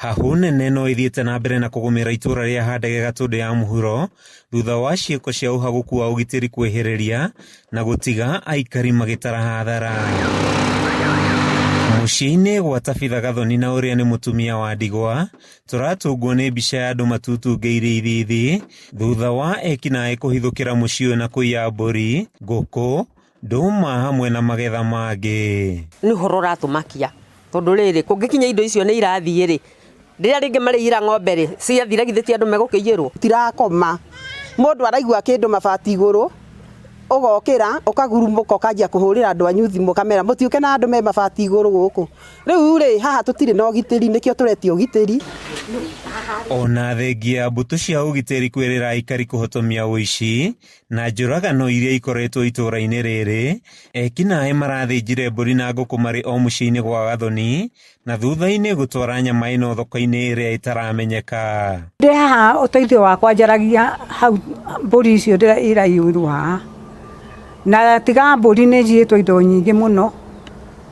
Hahũ nene no ĩthiĩte na mbere na kũgũmĩra itũra rĩa Handege Gatũndũ ya mũhuro thutha wa ciĩko cia ũhagũku wa ũgitĩri kwĩhĩrĩria na gũtiga aikari magĩtara hathara. Mũciĩ-inĩ gwa Tabitha Gathoni na ũrĩa nĩ mũtumia wa ndigwa, tũratũngwo nĩ mbica ya andũ matutungĩire ithithi thutha wa ekinaĩ kũhithũkĩra mũciĩ ũyũ na kũiya mbũri, ngũkũ, ndũma hamwe na magetha mangĩ. Nĩ ũhoro ũratũmakia tondũ rĩrĩ, kũngĩkinya indo icio nĩ irathiĩ rĩ, rĩrĩa rĩngĩ marĩiyĩra ng'ombe rĩ, ciathira githĩ ti andũ megũkĩiyĩrwo? Tirakoma, mũndũ araigua kĩndũ mabati igũrũ, ũgokĩra ũkagurumũka ũkanjia kũhũrĩra andũ anyu thimũ ũkamera mũtiũke na andũ me mabati igũrũ gũkũ. Rĩu rĩ, haha tũtirĩ na ũgitĩri nĩkĩo tũretia ũgitĩri. Ona thengia ya mbũtũ cia ũgitĩri kwĩrĩra aikari kũhotomia ũici na njũragano iria ikoretwo itũũra-inĩ rĩrĩ, ekinaĩ marathĩnjire mbũri na ngũkũ marĩ o mũciĩ-inĩ gwa Gathoni na thutha-inĩ gũtwara nyama ĩno thoko-inĩ ĩrĩa ĩtaramenyeka. Ndĩ haha ũteithio wakwa njaragia hau mbũri icio iraiyũirwo haha, na tiga mbũri nĩ njiyĩtwo indo nyingĩ mũno,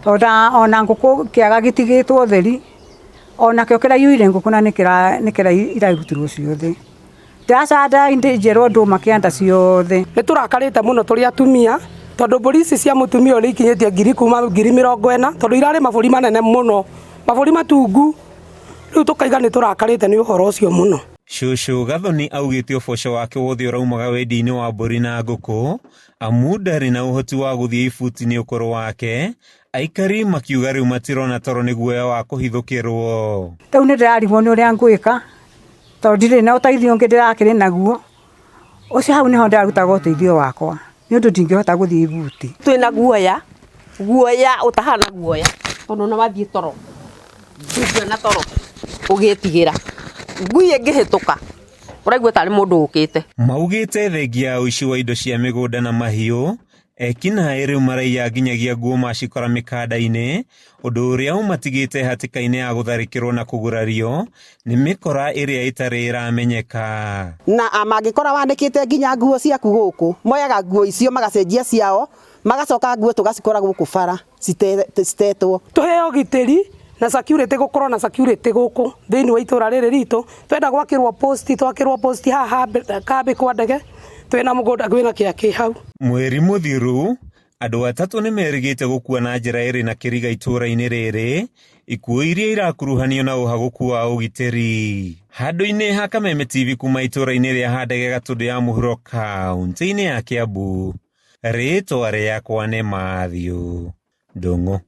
tondũ ona ngũkũ kĩaga gĩtigĩtwo ũtheri, onakĩo kĩraiyũire ngũkũ na nĩ irarutirwo ciothe. Ndacanda njerwo ndũma kĩanda ciothe. Nĩ tũrakarĩte mũno tũrĩ atumia tondũ mbũri ici cia mũtumia ũyũ nĩ ikinyĩtie ngiri kuma 40,000 tondũ irarĩ mabũri manene mũno, mabũri matungu, rĩu tũkaiga nĩ tũrakarĩte nĩ ũhoro ũcio mũno. Cũcũ Gathoni augĩte ũboco wake wothe ũraumaga wendia-inĩ wa mbũri na ngũkũ amu ndarĩ na ũhoti wa gũthiĩ ibuti nĩ ũkũrũ wake, aikari makiuga rĩu matirona toro nĩ guoya wa kũhithũkĩrwo. Rĩu nĩ ndĩrarigwo nĩ ũrĩa ngwĩka tondũ ndirĩ na ũteithio ũngĩ ndĩrakĩrĩ naguo, ũcio hau nĩho ndĩrarutaga ũteithio wakwa nĩ ũndũ ndingĩhota gũthiĩ ibuti. Twĩna guoya, guoya ũtahana guoya tondũ ona wathiĩ toro ndũngĩona toro ũgĩtigĩra, ngui ĩngĩhĩtũka ũraigua tarĩ mũndũ ũkĩte. Maugĩte thengia ya ũici wa indo cia mĩgũnda na mahiũ, ekinaĩ rĩu maraiya nginyagia nguo macikora mĩkanda-inĩ, ũndũ ũrĩa ũmatigĩte hatĩka-inĩ ya gũtharĩkĩrwo na kũgurario nĩ mĩkora ĩrĩa ĩtarĩ ĩramenyeka. Na mangĩkora wanĩkĩte nginya nguo ciaku gũkũ, moyaga nguo icio magacenjia ciao, magacoka nguo tũgacikora gũkũ bara citetwo. Tũheo ũgitĩri na security, gũkorwo na security gũkũ thĩinĩ wa itũra rĩrĩ ritũ. Twenda gwakĩrwo post, twakĩrwo post haha kambĩ kwa ndege, twĩna mũgũnda kwĩna kĩa kĩ hau. Mweri mũthiru, andũ atatũ nĩ merĩgĩte gũkua na njĩra ĩrĩ na kĩriga itũũra-inĩ rĩrĩ, ikuũ iria irakuruhanio na ũhagũku wa ũgitĩri. Handũ-inĩ ha Kameme TV kuma itũũra-inĩ rĩa Handege Gatũndũ ya mũhuro kaũntĩ-inĩ ya Kiambu, rĩtwa rĩakwa nĩ Matthew Ndung'u.